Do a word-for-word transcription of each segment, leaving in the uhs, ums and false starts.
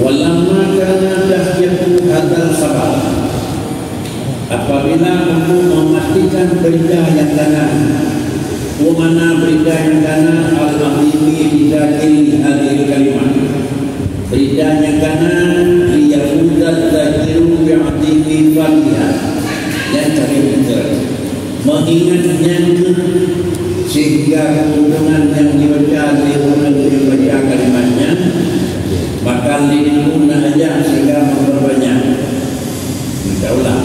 Walamma kana tahqiqu hadzal khabar, apabila untuk memastikan berita yang kana, wa makna berita yang kana, al-azimi bi dzakiri hadzihil kalimah, berita yang kana, liyafuzaz zakiru bi azimi fadliha, yang tadi betul. Mengingat nyan kheueh sehingga keuntungan nyang jibaca lé ureuëng nyang baca kalimat nyan, maka lé ulôn na ajak sehingga memperbanyak. Insya Allah,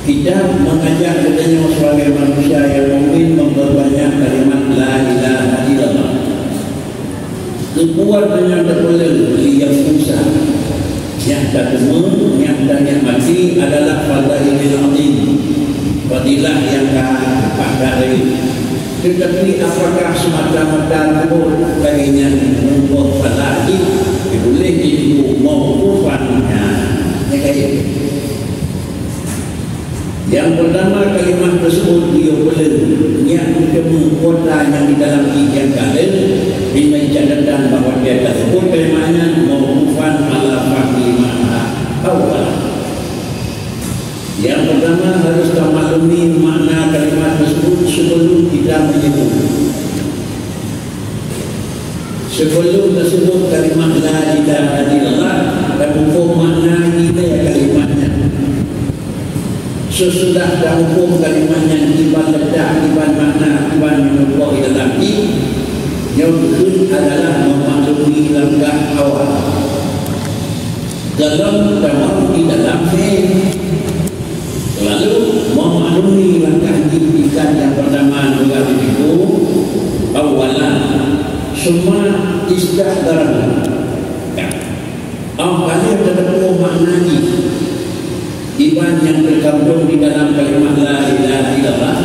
kita mengajak geutanyoe sebagai manusia yang mukmin memperbanyak kalimat la ilaha illallah. Keukuat deungon teupeuleueh li yafuza. Nyang tateumé, nyang tanikmati adalah fadhailil azim, fadilah nyang ka teupah dari. Teutapi apakah semata-mata teubot lagée nyan meuboh salah jih dituléh di buku mauqufan? Nyan, nyan kayém. Nyang peurtama, kalimah teuseubut geuyue peuleueh, nyan teumé kuota nyang di dalam jih nyang ka lheueh, dimai catatan bahwa dia teuseubut kalimah nyan mauqufan ala fahmi makna awal. Nyang peurtama, harôh tamaklumi makna kalimah teuseubut sibeulom kita meunyeubut. Sibeulom teuseubut kalimah la ilaha illallah, tamuphom makna nilai kalimah nyan. Seusudah tamuphom kalimah nyan, kiban leutak, kiban makna, kiban meunyoe di dalam jih, nyoe keuh adalah meumaklumi langkah awai. Dalam tamong di dalam fi'il. Lalu, meumaklumi langkah jih ikan nyang peurtama dua ribu awalan, summa istahdarahu. Nah, oh, ka lheueh tateupeue makna jih, iban nyang teukandong di dalam kalimat la ilaha illallah,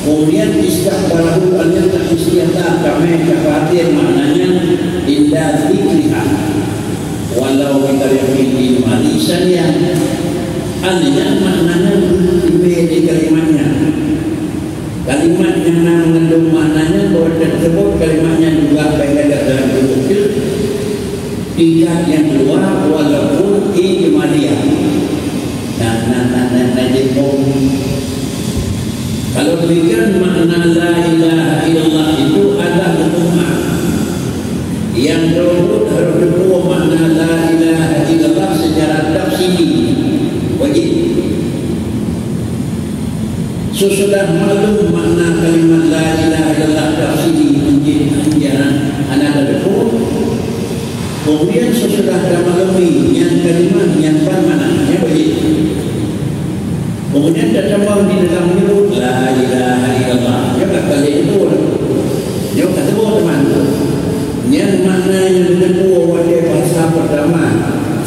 kemudian istahdarahu, alheueh taistihdar, tamé tapeurhatian makna nyan inda dzikriha. Walau kita yakin di mari sanian. Artinya maknanya berbeda di kalimatnya. Kalimat nyang na mengandung maknanya bahwa tersebut kalimatnya juga baik ada dalam bentuk tingkat yang kedua walaupun ijmaliyah. Nah, nah, nah, nah, nah, jadi, kalau demikian, makna la ilaha illallah itu adalah hukum am. Nyang teureubeut harôh teupeue makna la ilaha illallah secara tafsili. Wajib. Sesudah maklum makna kalimat la ilaha illallah tafsili, mungkin hana, hana teupeue. Kemudian sesudah tamaklumi nyan kalimat nyan ban makna, nyan wajib. Kemudian tatamong di dalam menyebut la ilaha illallah. Nyoe ka kali kedua. Nyoe ka kedua teman. Nyan makna nyang teupeue watée bahasa pertama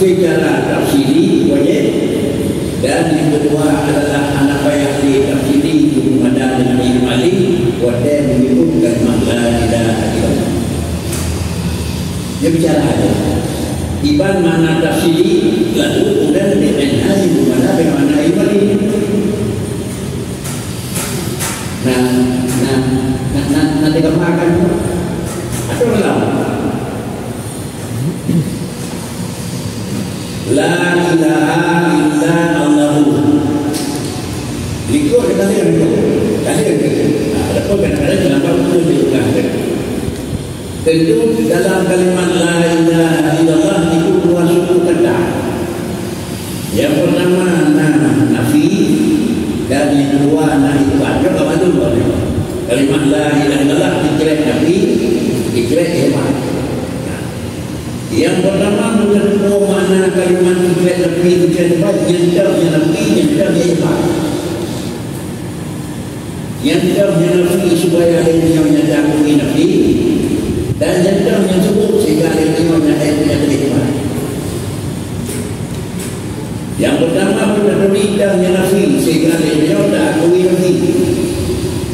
secara tafsili wajib. Dan yang kedua adalah hana payah di tafsili, cukup ada dengan ijmali watée menyebut kalimat la ilaha illallah. Dia bicara aja. Iban makna tafsili, lalu kemudian dengan hal yang mana dengan makna ilmu. Nah, nah, nah, nah, nah, digambarkan. Atau dalam. La ilaha illa Allahu. Likot dia kata yang itu. Kata yang itu. Nah, ada pun kadang-kadang terlambat betul dia bukan. Tentu dalam kalimat la ilaha illallah itu dua suku kata. Yang pertama na nafi dan yang kedua na isbat. Coba bantu kalimat la ilaha illallah dikira nafi, dikira isbat. Yang pertama, meunyoe makna kalimat dikira nafi, dikira isbat, nyang nafi, nyang isbat. Nyang nafi supaya lé nyoe nyang akui nafi, dan nyang nyang sebut sehingga lé nyoe nyang nyang isbat. Nyang pertama, beutateuri nyang nafi sehingga lé nyoe taakui nafi,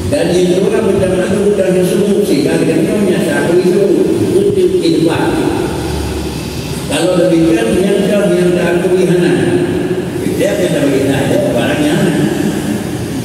dan nyang kedua, beutamaklum nyang sebut sehingga lé nyoe nyang taakui sebut, beuteupeue isbat. Kalau demikian, nyang nyang taakui hana. Setiap nyang tabagi hana, barang nyang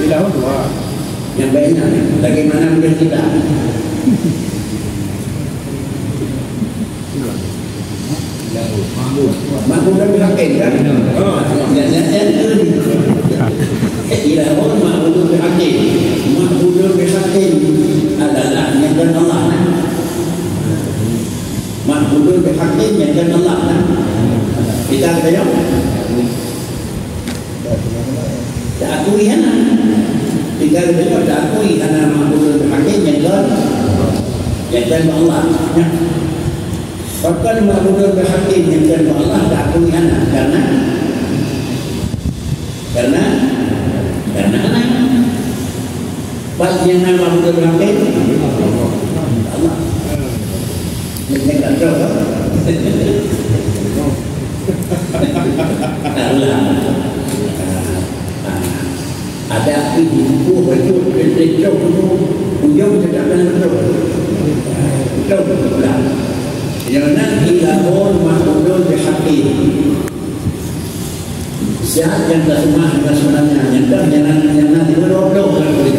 Ilahun dua. Nyang baik nyan, bagaimana boleh tidak? Ma'budun bihaqqin, kan? Nyang, nyang, nyang ilahun ma'budun bihaqqin. Ma'budun bihaqqin adalah nyang kon Allah. Ma'budun bihaqqin nyang kon Allah. Kita kata Taakui hana. Tinggai geutanyoe taakui hana ma'budun bihaqqin nyang kon, nyang kon Allah. Pakon ma'budun bihaqqin nyang kon Allah taakui hana. Karena, karena, karena hana. Pat nyang na ma'budun bihaqqin? Allah. Nyang kon Allah. Tahulah. Ada api di tubuh baju, baju, baju, ujung tetap dalam betul. Betul, betul. Yang nak ilahun ma'budun bihaqqin. Siapa yang tak semah dengan sebenarnya? Yang dah, yang nak, yang nak tiba dua puluh kan boleh.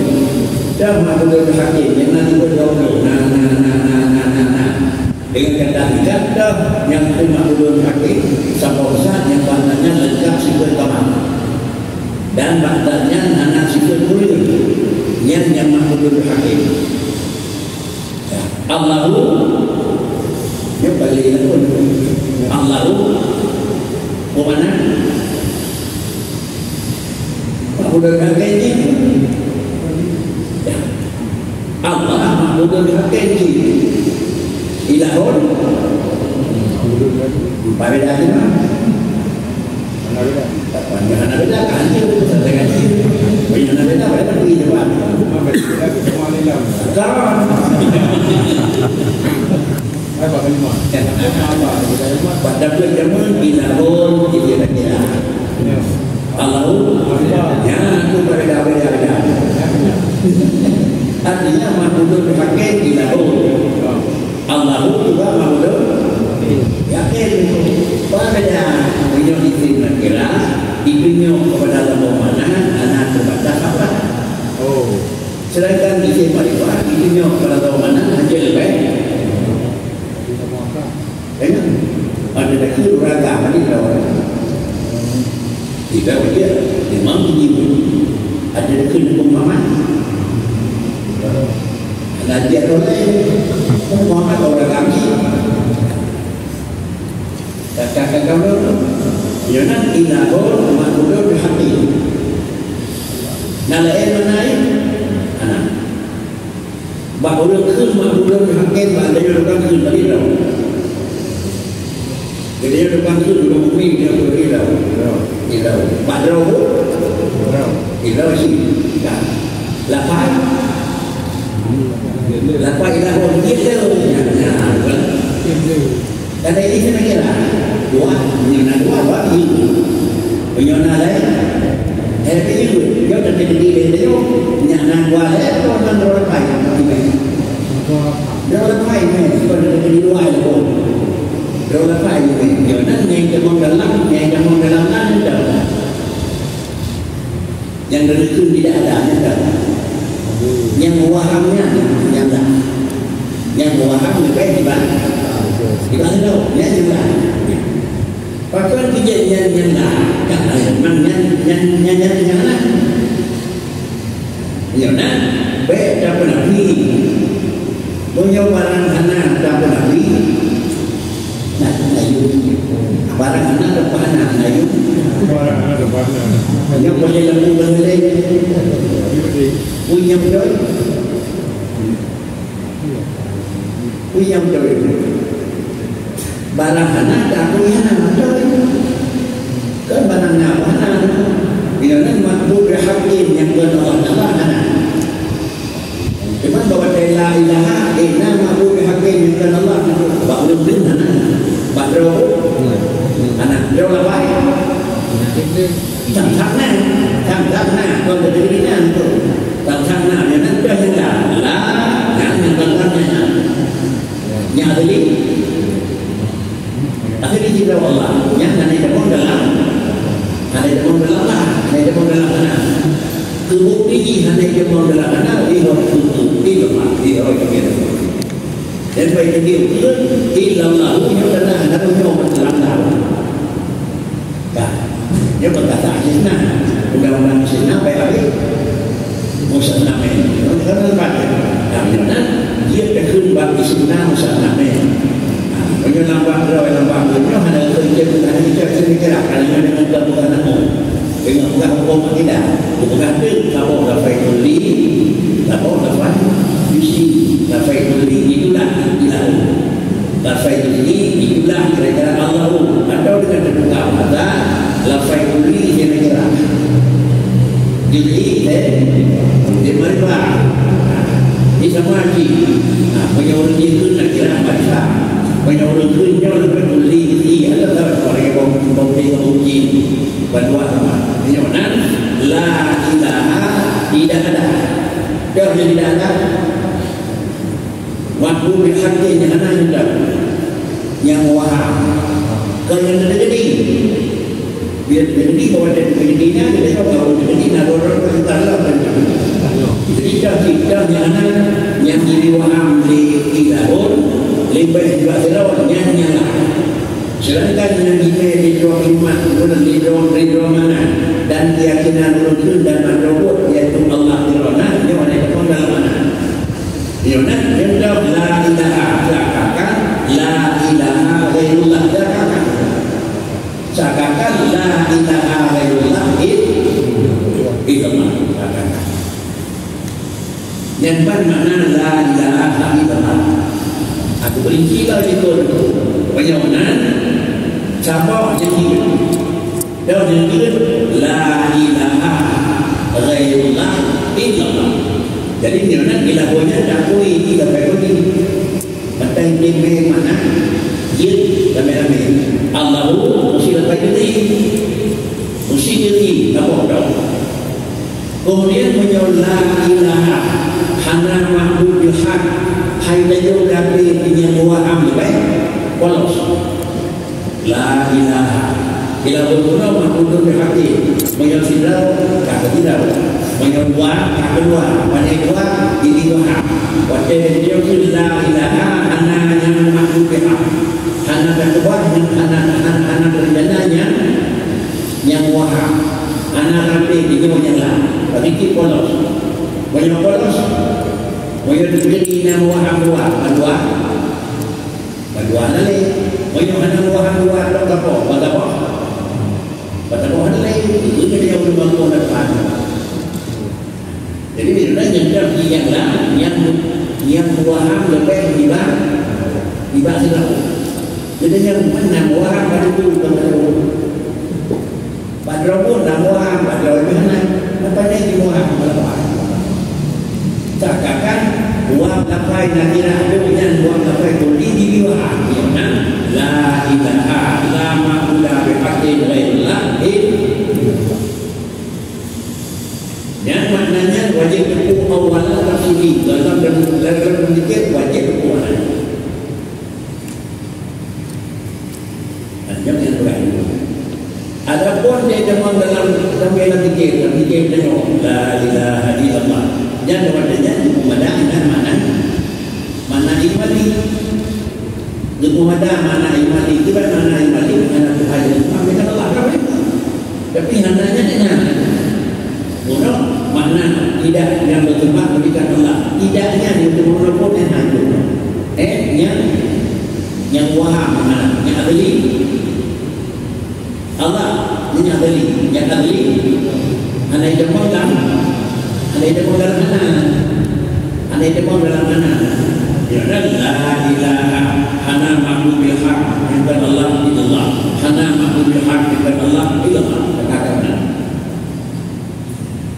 Dah ma'budun bihaqqin, yang nak tiba dua puluh. Nah, nah, nah, nah, nah, nah, nah. Dengan kata ringkas, dah nyang keu ma'budun bihaqqin, saboh zat nyang bansa nyan leungkab sifeut kamal. Dan bansa nyan hana sifeut mulia. Nyan nyang ma'budun bihaqqin. Ya. Allahu, ya, balik lah pun. Allahu, ke mana? Ma'budun bihaqqin jih. Ya. Allah ma'budun bihaqqin jih. Ilahun. Berbeda dengan. Hana beda, kan? Hana beda, beda pergi depan. Kan? Pada zaman ilahun, dia kira. Allahu Akbar. Ya, itu berbeda-beda. Artinya, ma'budun haqqin ilahun. Allahu juga ma'budun yakin. Padahal meunyoe isim nakirah, ditunyok kepada Allah Ta'ala, hana terbatas apa. Oh. Sedangkan isim makrifah, ditunyok kepada Allah Ta'ala, hanya lebih. Kan? Ada lagi urang agam ni lawan. Tidak dia memang tinggi. Ada lagi hukum Muhammad. Ada dia orang lain. Muhammad orang kaki. Kata-kata orang tu. Yonah ilahun ma'budun haqqin. Nah, lain mana lain? Anak. Bak ureueng kheun ma'budun haqqin, bak geutanyoe tukang kheun bak droe. Geutanyoe tukang kheun ureueng bumi, dia bak droe. Bak droe. Bak droe sih. Nah. Lapan. Lapan ilahun. Nah, nah. Kadang ini saya kira dua, ini na dua, dua, ini. Meunyoe na lé, eh, ini, dia tak jadi diri dia, nyan na dua lé, atau na dua lapan, ini. Dua lapan, ini, bukan ada jadi dua, itu. Dua lapan, ini. Dia na, nyang teumong dalam, nyang teumong dalam na, ada. Nyang reukheun tidak ada, nyang ada. Nyang waham nyan, nyang ada. Nyang waham leubeh dibanding. Dibanding tu, nyan nyang ada. Pakon keu jeuet nyan nyang ada. Kan memang nyan, nyan, nyan, nyan, nyan ada. Nyoe na, bèk tapeunafi. Meunyoe barang hana tapeunafi, nah, na yum. Barang hana tapeuhana, na yum. Barang hana tapeuhana. Nyoe boleh lampu boleh. Punya betul. Punya betul. Barang hana, takui hana, betul. Kan barang na, hana. Bila nan makbul hakim nyang keu Allah Taala hana. Cuma bahwa la ilaha, eh, na makbul hakim nyang keu Allah, bak ureueng hana. Bak droe, hana. Droe lapai? Sang-sang na, sang-sang na, kon teudeungoe na tu. Sang-sang na, nyan na dah nyang la, la, nyan nyang la, nyan. Nyan asli. Asli sidroe Allah. Nyan hana jimong dalam, hana jimong dalam la, hana jimong dalam hana. Teubukti jih hana jimong dalam hana, di luwa teubukti, di luwa, di luwa. Dan bai teudiek ulôn, illallahu nyoe teuntang hana meunyoe meuteurang tahu. Ka. Nyoe peukasa Cina. Undang-undang Cina bai habéh. Musanamen. Nyoe kan leubeh. Nah, nyoe na, jeuet takheun bak Cina musanamen. Nah, meunyoe lam bak droe, lam bak nyoe hana keu jeuet, hana jeuet sini kira. Kalau nyoe deungon gabungan nama. Deungon peugah huköm akidah. Geupeugah teuk saboh lafai kulli, saboh lafai juz'i. Lafai kulli itulah ilahu. Lafai juz'i itulah kira-kira Allahu. Atau dengan terbuka mata, lafai kulli kira-kira. Juz'i, eh, di makrifah. Ini sama cit. Nah, meunyoe ureueng jikheun nak kira makrifah. Meunyoe ureueng kheun nyoe lafai kulli, juz'i, ada tak orang yang mau, mau tengok uji. Bandua sama. Nyoe nan, la ilaha, tidak ada. Dah jadi tidak ada. Waktu di hati nyang hana nyang, nyang waham. Keu nyang teujadi. Bila teujadi, bahwa teujadi na, kita tahu bahwa teujadi na, dua orang kita lah. Jadi, dah kita nyang hana, nyang jadi waham di ilahun, leubeh juga sidroe, nyang nyang lah. Sedangkan nyang jimé di droe kalimat, kemudian di droe, di droe mana, dan keyakinan ureueng kheun dan mandum buet, yaitu Allah di droe na, nyoe hana jimong dalam hana. Nyoe na, nyoe la ilaha, seakan-akan la ilaha ghairullah, seakan-akan. Seakan-akan la ilaha ghairullah, il-, illallah, seakan-akan. Nyan ban makna la ilaha illallah. Aku perinci lah ikut tu. Banyak makna. Siapa jadi? Dan yang ketiga, la ilaha ghairullah illallah. Jadi, di mana ilahnya diakui, diakui. Matai tim mana? Jin, ramai-ramai. Allahu, mesti lepas diri. Mesti diri, tak bodoh. Kemudian meunyoe la ilaha, hana ma'bud bihaq, hai tajok gaki nyang dua am leubeh, polos. La ilaha. Bila beuguna ma'budun bihaq, meunyoe sidroe, ka sidroe. Meunyoe dua, ka dua. Meunyoe dua, jadi dua. Watèe dijok la ilaha, hana nyang ma'bud bihaq. Hana tatuah, hana, hana, hana rencana nyang Nyang waham, hana raté di nyoe nyang lam, tapi cit polos. Meunyoe polos, meunyoe teujadi na waham dua, ban dua, ban dua na lé. Meunyoe hana waham dua, tok gapo, ban gapo? Ban gapo hana lé. Itu jadi yang ulama pun dapat. Jadi, sebenarnya nyang nyang lah, nyang, nyang waham leubeh nibak, nibak sidroe. Jadi, nyang mana waham pada tu, pada tu. Pada tu pun dah waham, pada tu mana. Apa ni di waham, pada waham. Seakan-akan waham lafai nakirah tu, nyan waham lafai tu, di, di waham. Di mana? La ilaha, la ma'budu bihaqqin ghairullah. Nyan maknanya wajéb teupeu awal tafsiri. Dalam, dalam, dalam zikir wajéb teupeu awal. Nah, nyan nyang terakhir. Adapun dia cuma dalam, dalam zikir, dalam zikir tengok, la ilaha illallah. Nyan maknanya, makna, makna, makna ijmali. Geupeumadah makna ijmali, kiban makna ijmali, makna Tuhan nyang sama dengan Allah, kan begitu? Tapi hana nyan, nyan. Bunoe makna tidak yang berkembang berikan Allah. Tidak nyan yang berkembang pun nyan hana. Eh, nyang, nyang waham makna, nyang asli. Allah, nyang ahli, nyang ahli. Hana jiteupeue dalam, hana jiteupeue dalam hana. Hana jiteupeue dalam hana. Ya, dan la ilaha, hana ma'bud bil haq, bukan Allah, illallah. Hana ma'bud bil haq, bukan Allah, illallah. Katakan benar.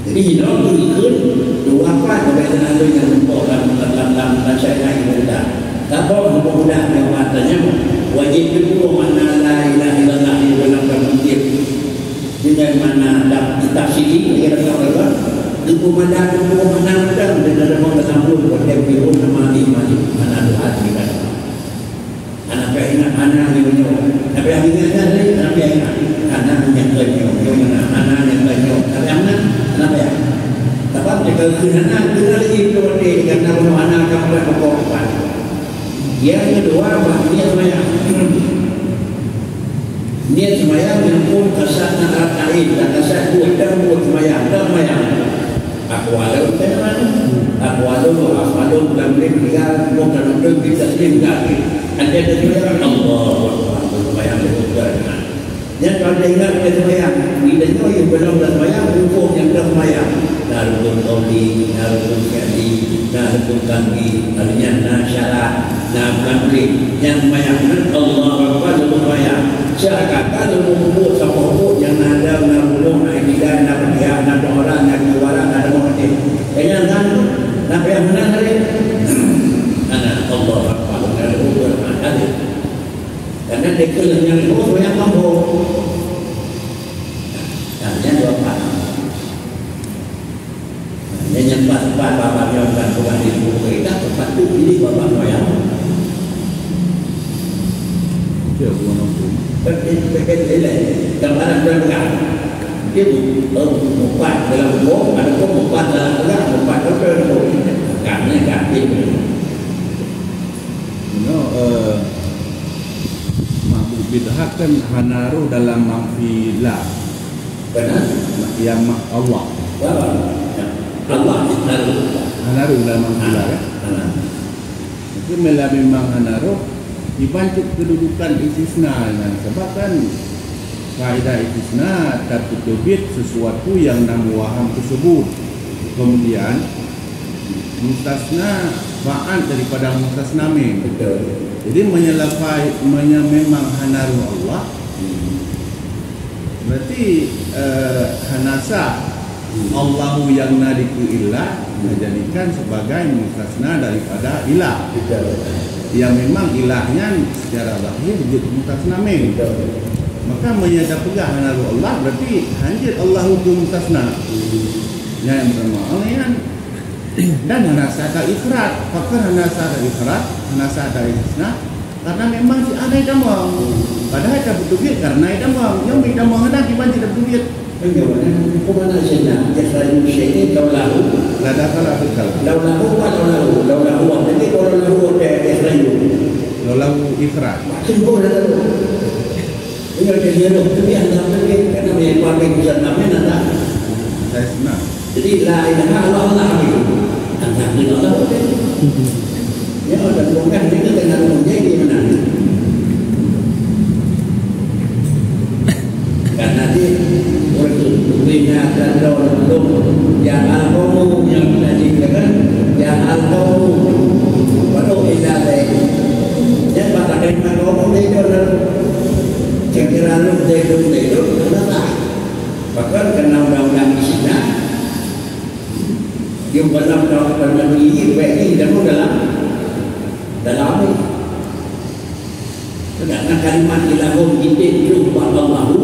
Jadi, inoe geukheun dua pat leubeh teunaga nyang leumpah lam, lam, lam, lam syariat ibadah. Saboh geupeugah nyang mantanya, wajéb teupeu makna la ilaha illallah di dalam kamoe. Dengan makna taf-, tafsiri, lagèe lam kamoe, geupeugah teupeu makna mantong di dalam kamoe, watèe geuyue nama di majlis, makna doa di dalam. Hana payah ingat hana nyoe nyoe. Hana payah ingat nyan lé, hana payah ingat. Hana nyang keu nyoe, nyoe nyang na, hana nyang keu nyoe. Hana payah ingat, hana payah. Sabab jika keu hana, keu na lé itu watèe, karena bunoe hana ka bukan pokok. Yang kedua, bak niat sembahyang. Niat sembahyang nyang pun kasat na alat laén, dan kasat buet dan buet sembahyang, dan sembahyang. Aku alun teuma. Aku alun, aku alun bulan Maulid tinggal, bukan untuk kita sendiri lagi. Ada tu juga Allahu Akbar, sembahyang lebih besar. Yang kalau dia ingat dia sembahyang, bila nyoe yang belum dah sembahyang, hukum yang dah sembahyang. Nah, rukun qauli, nah, rukun fi'li, nah, rukun qalbi, artinya nah syarat, nah, bukan boleh. Yang sembahyang, Allahu Akbar, rukun sembahyang. Syarat kata, rukun hukum, sama hukum, yang ada, nah, rukun, nah, ibadah, nah, perhatian, nah, doa, nah, kiwara, nah, ada mengerti. Kayang kan, nak payah menang hari. Ana Allah Akbar, ada ukur, ada. Karena dia kena yang itu banyak mampu. Nah, yang dua empat. Nah, yang yang empat empat bapak yang bukan bukan di buku kita, tempat tu pilih bapak yang. Dia bukan mampu. Tapi, tapi, gambaran dia bukan. Dia bu-, eh, meupat dalam buku, ada pun meupat dalam peugah, meupat dalam peugah. Karena kafir. Nyoe, eh, ma'bud bid'ah kan hana roh dalam maghfirah. Benar. Yang ma-, Allah. Benar. Ya. Allah hana roh. Hana roh dalam maghfirah, kan? Hana. Itu mela memang hana roh, dibantuk kedudukan istisna nyan. Sebab kan kaedah istisna tapeuteubiet sesuatu yang na meuwaham teusebut. Kemudian, mustasna ba'at daripada mustasna min. Betul. Jadi, meunyoe lafai, meunyoe memang hana roh Allah, Berarti, eh, hana sah Allahu nyang na dikeue illah, hmm, dijadikan sebagai mustasna daripada illah. Betul. Yang memang illah nyan secara zahir jeuet mustasna min. Betul. Maka meunyoe tapeugah hana roh Allah, berarti hanjeuet Allahu keu mustasna. Hmm. Nyan yang pertama. Kemudian, dan hana sah ta ifrad. Pakon hana sah ta ifrad, hana sah ta istisna? Karena memang si A na itamong. Padahai tapeuteubiet karena itamong. Nyang itamong hana kiban cit tapeuteubiet. Kan jawabannya, hukum mana sih nak? Ikhrajusyai' ni laulahu. La dakhala fil kalam. Laulahu wa laulahu. Laulahu, jadi laulahu ada ikhrajusyai'. Laulahu ikhraj. Makin bodoh dah tu. Ini ada hirup, tapi anda pergi, karena menyebabkan urusan kami nanti. Saya senang. Jadi, la ilaha illallah itu. Anda ni Allah boleh. Ya, dan bukan dia kena menjadi menang. Karena di waktu bina dan daun belum, ya al-qawmu yang tadi kan, ya al-qawmu. Baru ilah deh. Jangan patah kalimat qawmu deh, daun. Kira-kira lu deh, daun deh, daun, kenapa? Bahkan kena undang-undang di Cina, yang dalam undang-undang negeri, baik ni, dalam, dalam, dalam ni. Karena kalimat ilahun itu terus bak Allahu,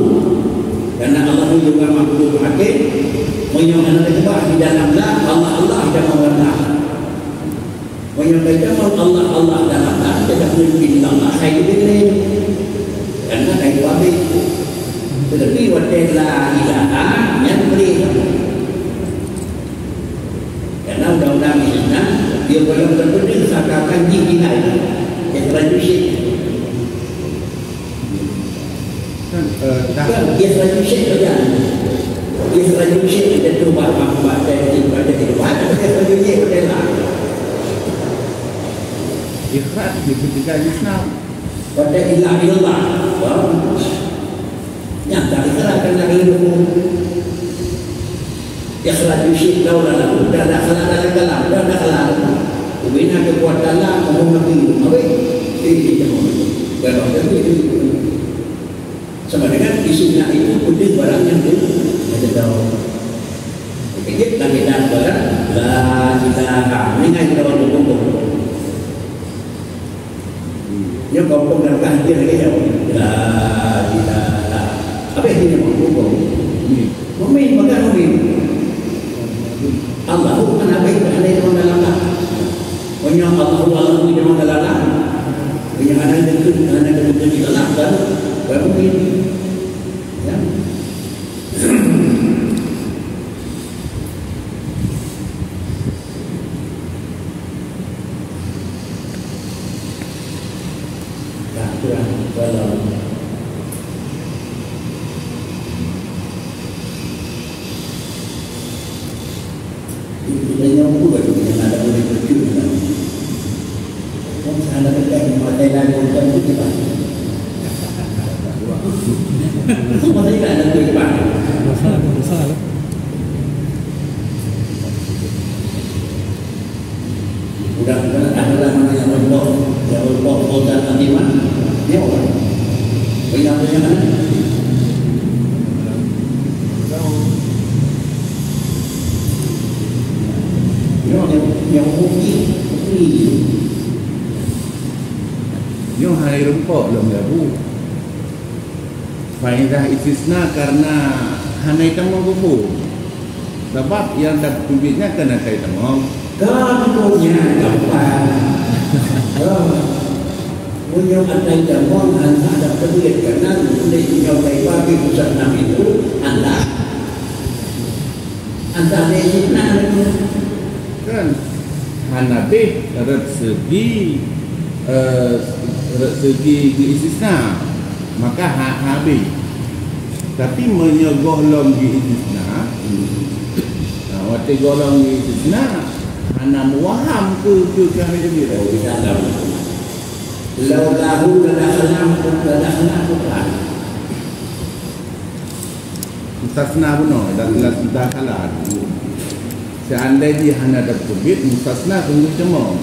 karena Allahu juga makhluk hakim, meunyoe hana teukeubah di dalam la, Allah, Allah, dan Allah. Meunyoe teukeubah Allah, Allah, dan Allah, tidak mungkin Allah, hai diberi. Karena hai habis. Tetapi watèe la ilaha, nyan boleh. Karena undang-undang Islam, dia boleh terpenuhi sangkakan jih nilai. Dia terlanjur syek. Kan, eh, dah. Kan, dia terlanjur syek tu kan. Dia terlanjur syek, dia tu buat, buat, buat, dia tu buat, dia tu buat, dia terlanjur syek, dia lah. Ikhraj di ketika Islam. Pada ilah ilallah. Faham? Nyata ikhraj kan lagi ilmu. Ikhraj syai' laula lahu, dah dakhala dalam kalam, dah dakhala. Ubena kekuatan lah, umum Nabi, habis. Jadi, dia cuma. Kalau Nabi itu, sama dengan isimna itu, putih barang yang tu, ada tahu. Kejap lagi dah barang, la ilaha, mengingat kita waktu kumpul. Nyoe kampung dan kah dia lagi jauh. La ilaha. Habis ni memang hukum. Mukmin, bukan mukmin. Allahu kan habis, ada yang dalam lah. Punya Allahu, Allahu yang dalam lah. Punya ada dekat, ada dekat di dalam kan. Bukan mukmin. Ya. Nah, itulah kalau kita nyambung lagi dengan ada boleh terjun dalam. Kan sana dekat rumah Thailand, bukan tu kita. Itu masih tak ada tu, Pak. Masalah, masalah. Udah, udah, ada lah mana yang berbuat, yang berbuat, Fauzan Fatimah, dia orang. Banyak, banyak mana? Yang, yang, yang mungkin, mungkin. Nyoe hai rumpok lom labu. Faedah istisna karena hana itamong kufur. Sabab nyang tapeuteubiet nyan kan hana itamong. Ka buku nyan gampang. Oh. Meunyoe hana itamong, hana ada peuteubiet, karena uleh nyoe kai pabrik pusat enam itu, anda. Anda ada istisna itu. Kan? Hana beh rot seugi, eh, rot seugi geuistisna, maka ha, ha beh. Tapi meunyoe gohlom geuistisna, ha, watèe gohlom geuistisna, hana muwaham keu, keu kami sendiri. Oh, kita tahu. Lau lahu ladakhla, ladakhla bukan. Mustasna bunoe, dan, dan dakhala. Seandai jih hana tapeuteubiet, mustasna teungoh ceumoe.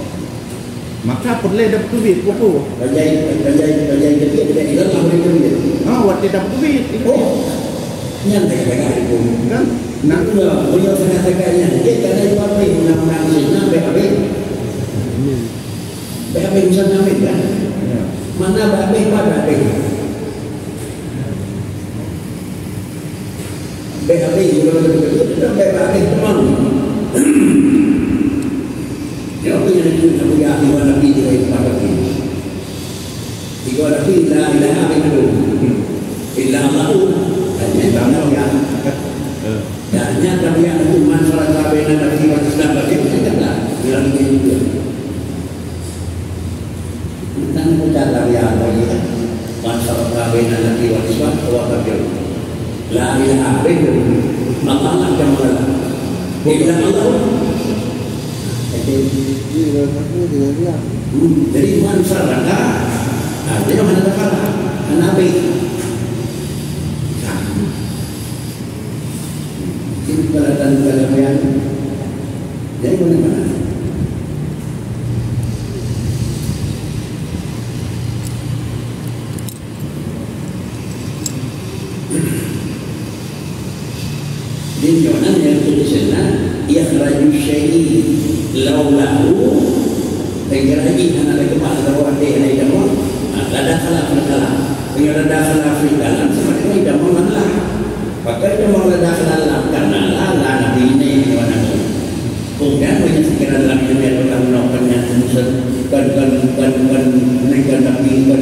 Maka peureulèe tapeuteubiet, pupu. Bajai, bajai, bajai teubiet, bajai ilang, hana tapeuteubiet. Ha, watèe tapeuteubiet. Oh. Nyan teuka-teuka itu. Kan? Nak dua, beliau teuka-teuka nyan. Jadi, kalau itu apa yang undang-undang Cina, baik habis. Baik habis urusan kami, kan? Ya. Mana baik habis, mana baik habis. Baik habis, kalau betul-betul, kita baik habis, teman. Ya, apa yang itu, nak punya ahli Nabi, dia yang pakai. Tiga Nabi, la ilaha illallah. Illa Allah. Hanya kamu ya. Dan hanya kamu yang aku man farraqa baina nafi wal Islam, berarti kita dah bilang dia juga. Bukan kita dah ya, apa ya? Man farraqa baina nafi wal Islam, wa kafir. La ilaha illallah. Allah lah yang mengalah. Illa Allah. Jadi, hmm, jadi man farraqa, artinya mana tafarraq? Hana habis. Nah. Ini peralatan dalam yang jadi mana-mana. Di nyoe nan nyang tulisan na, ikhraju syai' laulahu, dan kira lagi hana ada keubah atau ada yang ada. Ha, la dakhala fil kalam. Meunyoe la dakhala fil kalam, sama dengan tidak mengalah. Pakai cuma la dakhala lam, karena la, la nabi ini, ini warna kuning. Kemudian, banyak pikiran dalam ilmu yang berlaku, no, kan yang musuh, kan, kan, kan, kan, ini kan nabi, kan,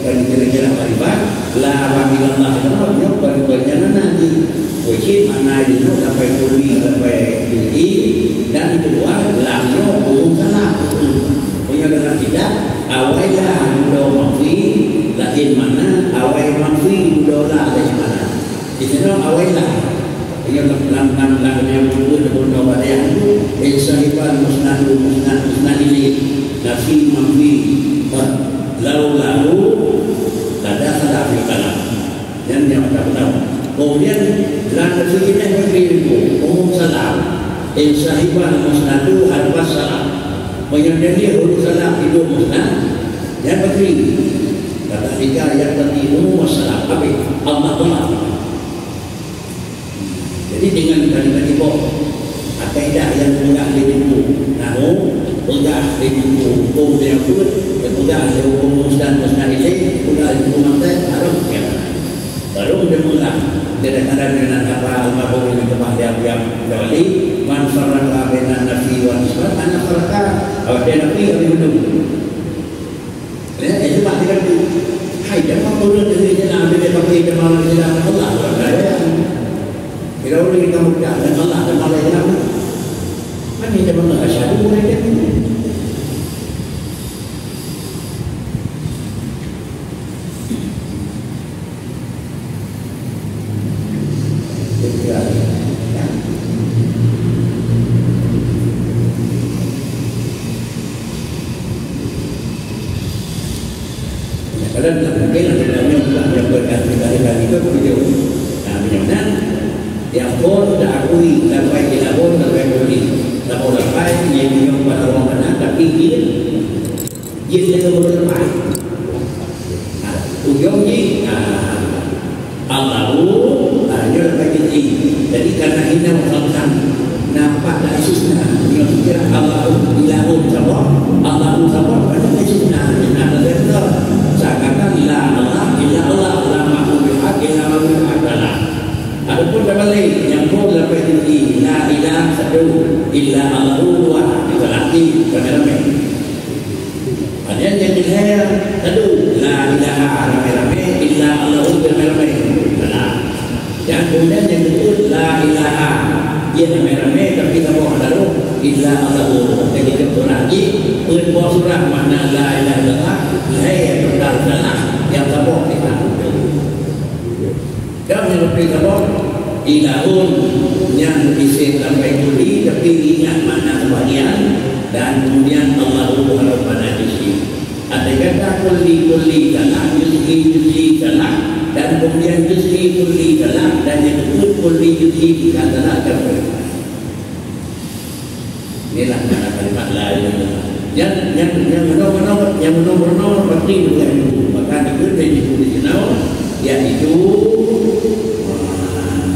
kan kira-kira marifat, la wa ilallah, itu maksudnya, kan, kan, yang nanti. Wajib makna itu sampai kuli, sampai kuli, dan kedua, lamnya umum salah. Punya dalam kitab, awai la, mudah mafi, lain mana, awai mafi, mudah la, lain mana. Di sana awai la. Ingat lam, lam, lam, lam yang pun, pun, pun, pada yang tu, eh, sahiban musnadu, musnad, musnad ini, nafi, manfi, ha, laulahu, la dakhala fil kalam. Yang, yang tak tahu. Kemudian, la nafi ini bagi ilmu, umum salam. Eh, sahiban musnadu, harfas salam. Menyendiri huruf salam, hidup musnad, yang bagi. Kata tiga, yang bagi umum salam. Habis. Allah, Allah. Jadi, dengan kalimat iboh, akaidah nyang peugah lé buku, namun peugah lé buku huköm nyang peuet, peugah lé huköm ustaz, ustaz ilée, peugah lé buku mantek, harôh kiamat. Barô dia peugah, kadang-kadang dengan apa almarhum yang keubah dia, dia, dia wali, man farraqa bainan nafi wal isbat, ana farraqa, awak dia nafi, habis hidup. Ya, itu pasti kan. Hai, jangan turun dari jalan, dari pakai jalan, dari jalan Allah, orang kaya. Kita orang yang kamu tak, dan Allah, dan Allah yang kamu. Kan ini jalan Allah, asyhadu, mereka ni. Kalau tak mungkin, ada banyak juga yang berkata kali-kali itu begitu. Nah, macam mana? Yang pun tak akui, tak baik dilakukan, tak baik beri. Tak mau lepas, yang minum pada orang kena, tapi dia Jih lé ureueng laén. Nah, ujong jih, nah, Allahu, nah, nyoe leubeh jih. Jadi, karena hina wa khamsan, nampak tak istisna. Nyoe kira Allahu, ilahun saboh, Allahu saboh, kan istisna. Nah, betul. Seakan-akan la Allah, illa Allah, la ma'bud bihaq, illa ma'bud bihaq, la. Adapun tabalik, nyang pun leubeh jih, la ilaha satu, illa Allahu dua, itu lagi, ramai-ramai. Ada yang jadi lhèe, satu, la ilaha ramé-ramé, illa Allahu ramé-ramé. Nah, dan kemudian yang kedua, la ilaha, dia ramé-ramé, tapi saboh Allahu, illa Allahu. Jadi, contoh lagi, peuet boh surah makna la ilaha illallah, lhèe total salah, yang saboh kita. Dan nyang leubeh saboh, ilahun nyang isim lafai kulli, tapi ingat makna sebahagian, dan kemudian Allahu haruf pada juz'i. Andai kata kulli, kulli salah, juz'i, juz'i salah, dan kemudian juz'i, kulli salah, dan nyang teupeu kulli, juz'i, bukan salah, kan? Inilah makna kalimat la ilaha illallah. Nyang, nyang, nyang meunoe-meunoe, nyang meunoe-meunoe pasti bukan ilmu. Maka dikheun lé ilmu di sinoe, yaitu, ah,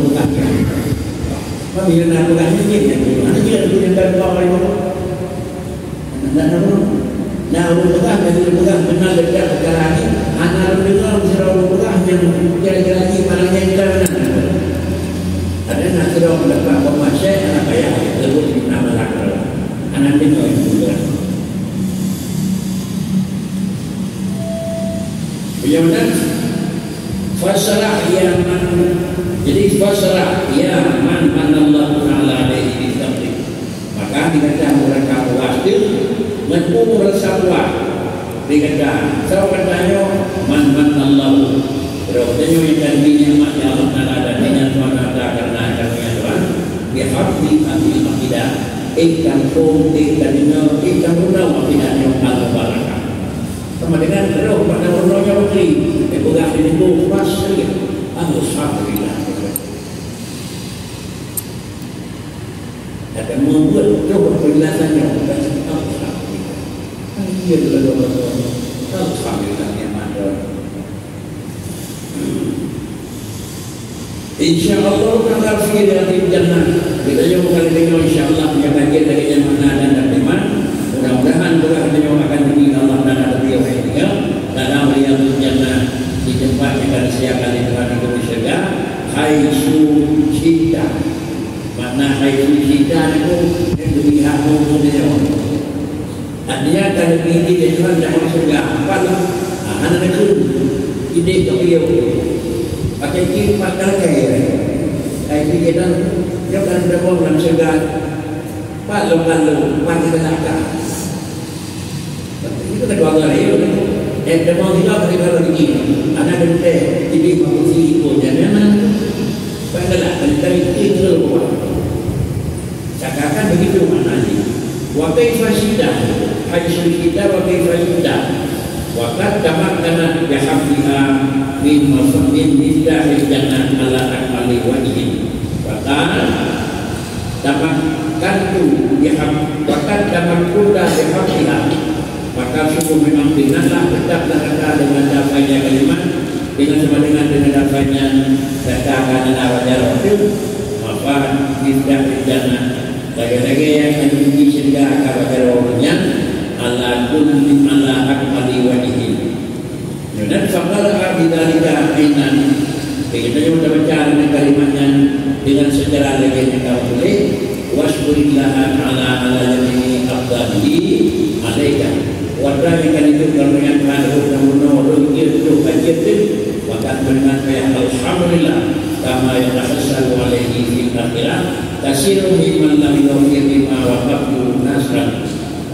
ureueng peugah nyan. Apabila na peugah nyan, nyan, nyan, hana jeuet ureueng nyang ka dua kali ngomong. Hana na ureueng. Na ureueng peugah, na ureueng peugah, beuna geudah peukara nyan, hana lôn deungoe sidroe ureueng peugah nyang kira-kira jih malah nyang ka meunan. Ada na sidroe pendapat koma syekh, hana payah, teubit na masalah. Hana deungoe ureueng peugah. Bagaimana? Fasyrah ya man, jadi fasyrah ya man manallahu ta'ala alaihi bi fadlih. Maka digata ureueng ka puas teuh, ngon peue rasa puas digata. Sabab gata nyoe man manallahu. Roh tanyoe nyang ka geubri nikmat lé Allah Ta'ala dan nikmat Tuhan Ta'ala karena karunia Tuhan. Bi fadlih fadlil maghfirah. Eh kampung, eh kadeungoe, eh kampung maghfirah nyoe al-mubarakah. Sama dengan roh pada uroe nyoe putri, dipeugah di pintoe, "Fasyrih." Alhamdulillah. Dan membuat coba penjelasannya bukan. Alhamdulillah. Alhamdulillah. Alhamdulillah, nikmat Tuhan. Insya Allah taala fi riyadil jannah. Kita jumpa kali ini, insya Allah, kita kaji lagi yang mana dan bagaimana. Mudah-mudahan juga kita akan diberi Allah Taala lebih baik, ya, dalam riyadil jannah, di tempat yang akan disediakan di tempat itu di syurga. Haitsu syi'ta. Makna haitsu syi'ta itu yang diberi hak untuk dia. Artinya, kalau tinggi dia Tuhan dah masuk surga, apa tu? Ha, hana ada tu. Ini tak beliau. Pakai kiri, empat kali kaya. Hai, dia dah, dia kan dah buang dalam surga. Pak lo, pak lo, pak kita nak dah. Itu kedua kali, ya. Eh, dah buang juga, tapi kalau tinggi. Anak dia teh, jadi mampu sih ikut. Jangan, jangan. Pak dah lah, kali-kali kita terus buat. Seakan-akan begitu maknanya. Wa kaifa syi'ta, haitsu syi'ta wa kaifa syi'ta. Wa qad tamakkana bihafziha min maf-, min miftahil jannah ala akmali wajhin. Wa qad tamakkantu bihaf-, wa qad tamakkunta bihafziha. Maka sungguh memang benar lah, tetaplah kata dengan dafainya kalimat, dengan sama dengan dengan dafainya kata karena wajar waktu. Mafat miftahil jannah. Lagèe-lagèe nyang akan jijak syeuruga akan bak jaroe ureueng nyan, ala kulli, ala akmali wajhin. Dan faqala bidzalika ainan. Jadi, tanyoe tabaca dengan kalimat nyan dengan secara lagèe nyang ka tuléh, "Wasyukurillaha ta'ala ala jami'i afdhalihi alaika." Watèe nyang ka neujeuet keu ureueng nyan ka lheueh nyang bunoe, lheueh jeuet, lheueh ka jeuet teuh, maka meunan payah alhamdulillah, kama yatahassaru alaihi fil akhirah, katsirun mimman lam yuwaffir bima waqaftu nasran.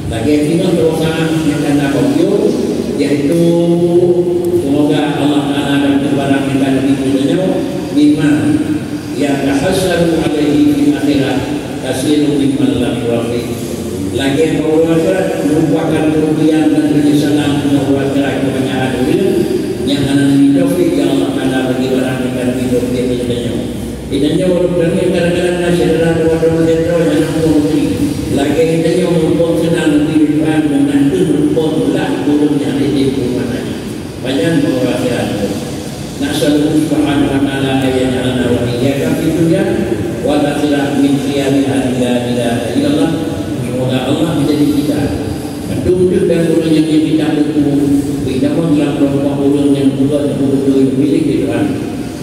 Lagèe singoh dosa nyang ka na bak ulôn, yaitu, semoga Allah Taala dan barang nyang ka neubri keu tanyoe, bima yatahassaru alaihi fil akhirah, katsirun mimman lam yuwaffir. Lagèe bak uroe akhirat, merupakan kerugian dan penyesalan uroe akhirat keubanyakan ureueng nyang hana neubri taufik, ya Allah Taala, bagi barang nyang ka neubri taufik keu tanyoe. Di tanyoe ureueng tanyoe kadang-kadang na syedara dua droe, lhèe droe nyang hana muphom neubri. Lagèe tanyoe muphom seunang neubri Tuhan, meunan kheueh muphom beulah ureueng nyang hana muphom. Pajan bak uroe akhirat. Nas'aluhu subhanahu wa ta'ala an yaj'alana wa iyyaka fid dunya wal akhirah min khiyari ahli la ilaha illallah. Semoga Allah menjadi kita, mandum deuh dan ureueng nyang kita peuku, beutamong lam keulompok ureueng nyang buka teupeue beutôi milék di Tuhan.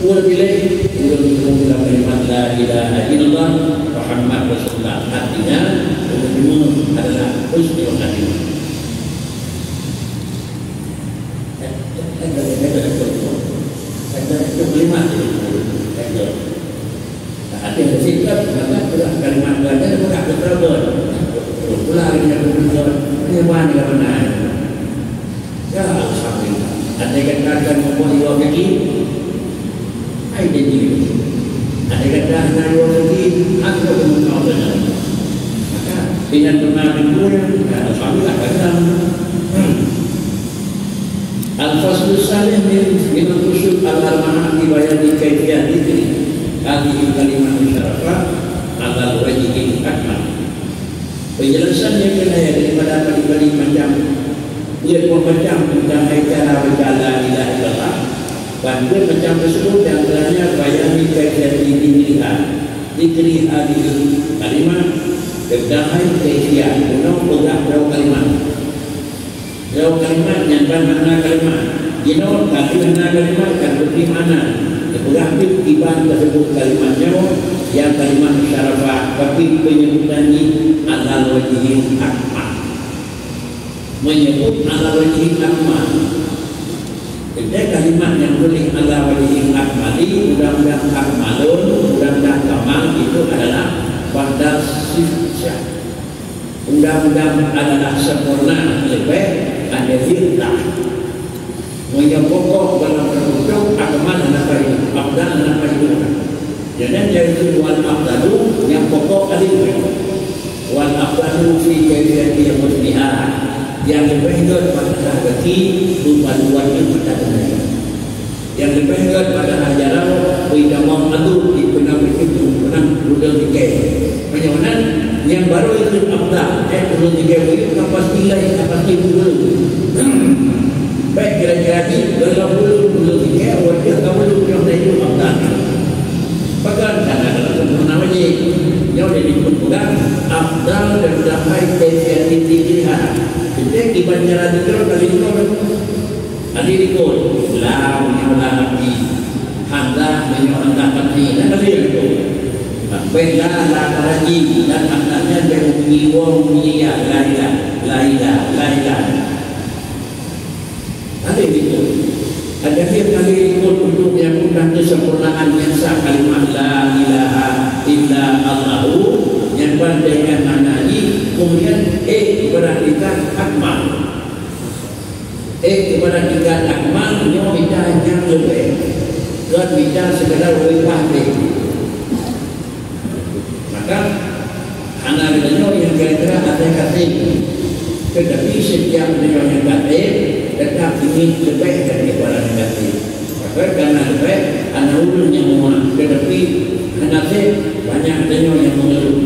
Ulôn piléh ureueng nyang dalam kalimat la ilaha illallah Muhammad Rasulullah. Artinya, ureueng nyoe adalah husnul khatimah. Ada sikap, maka sudah kalimat Tuhan, dan sudah betul. Pula lagi nak betul. Ini mana mana? Ya, alhamdulillah. Andai kata akan membuat dua kaki, hai jadi. Andai kata hana dua kaki, aku pun tak benar. Maka, dengan benar itu, ya, alhamdulillah, benar. Al-faslus tsalits min, min al-fusul al-arba'ah fi bayani kaifiyah dzikri hadhil kalimatus syarafah alal wajhil akmal. Penjelasan nyang keuhai daripada bari-bari macam, buet macam tentang hai cara baca la ilaha illallah. Ban buet macam tersebut dan kiranya bayani kaifiyah dzikriha, dzikri hadhil kalimah, tentang hai kaifiyah guna peugah droe kalimat. Droe kalimat nyan ban makna kalimat. Jinoe ka deuh na kalimat ka geubri makna. Geupeugah pih kiban teuseubut kalimat nyoe, nyang kalimat musyarafah, tapi peunyebutan jih alal wajhil akmal. Meunyeubut alal wajhil akmal. Jadi kalimat nyang tuléh alal wajhil akmali, undang-undang akmalun, undang-undang kamal itu adalah ba'da sifat. Undang-undang adalah sempurna leubeh, ada zirdah. Meunyoe pokok dalam teututob, akmal hana payah, afdal hana payah. Jadi, yaitu wal afdalu, nyang pokok tadi. Wal afdalu fi kaifiyati husniha, nyang leubeh gét pada gaki, beubaluan nyang pada gaki. Nyang leubeh gét pada ajaran, beuitamong adut di peunang itu, peunang udang dikei. Meunyoe nan, Nyang barô ikot afdal, eh, ulôn tinggai buyuek ka pasti laén, ka pasti buyuek. Baik kira-kira jih, dalam buyuek ulôn tinggai, watèe ka buyuek nyoe na ikot afdal. Pakon? Karena dalam sempurna wajib. Nyoe di ikot peugah, afdal dan damai kaifiat tinggi ha. Kita kiban cara tidur kali itu. Tadi ikot, la meunyoe la Rabbi, hamzah meunyoe hamzah fathah, dan tadi ikot. Sampai la, la Rabbi, dan hamzahnya dia bunyi waw, bunyi ya, la ilah, la ilah, la ilah. Tadi ikot. Ada dia tadi ikot untuk menyambungkan kesempurnaan yang sah kalimat la ilaha illa Allahu, yang pada dengan makna ini, kemudian eh, kepada kita akmal. Eh, kepada tingkat akmal nyoe mita nyang leubeh. Kon mita sekadar leupah deh. Maka, hana geutanyoe nyang kira-kira até katé. Tetapi setiap geutanyoe nyang katé, tetap ingin leubeh daripada nyang katé. Maka, karena leubeh, hana ulôn nyang muah. Tetapi, hana sép, banyak geutanyoe nyang mengeluh.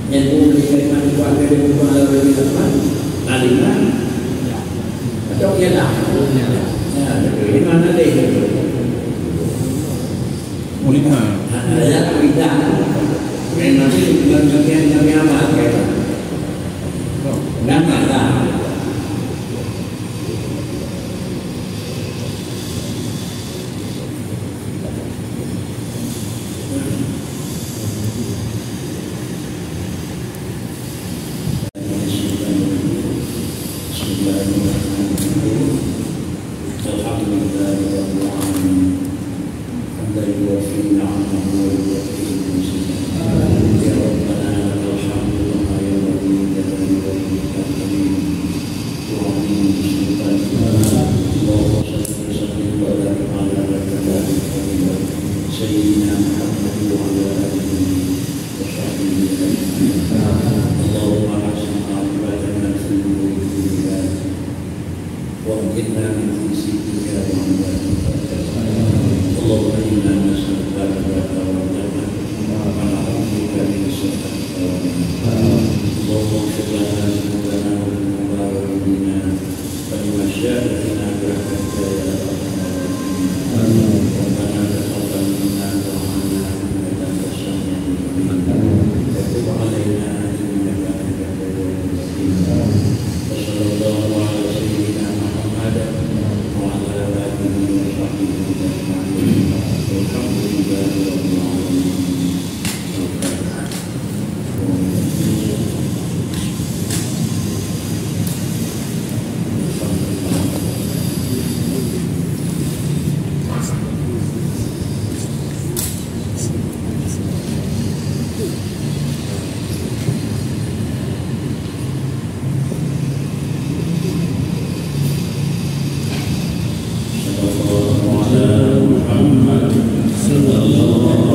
Nyang ulih kalimat dua kali dua lawan lima. Lima. Atau ialah. Ya, betul. Lima na deh. Ulima. Ayat ulita. Memang itu bukan bagian kami amalkan. Nama lah. بسم الله الرحمن الرحيم. الحمد لله رب العالمين. حمدا يوافي نعمه ويكافئ مزيده. يا ربنا لك الحمد كما ينبغي لجلال وجهك الكريم وعظيم سلطانك. اللهم صل وسلم وبارك على رسول الله سيدنا محمد وعلى آله وصحبه أجمعين. اللهم أحسن عاقبتنا في الأمور كلها. وأجرنا من خزي الدنيا وعذاب الآخرة. اللهم إنا نسألك رضاك والجنة ونعوذ بك من سخطك والنار. اللهم اغفر لنا ذنوبنا وذنوب والدينا ولمشايخنا برحمتك يا أرحم الراحمين. ربنا تقبل منا دعاءنا إنك أنت السميع العليم. وتب علينا إنك أنت التواب الرحيم. وصلى الله على سيدنا محمد وعلى آله وصحبه أجمعين. والحمد لله رب العالمين. صلى الله على محمد. صلى الله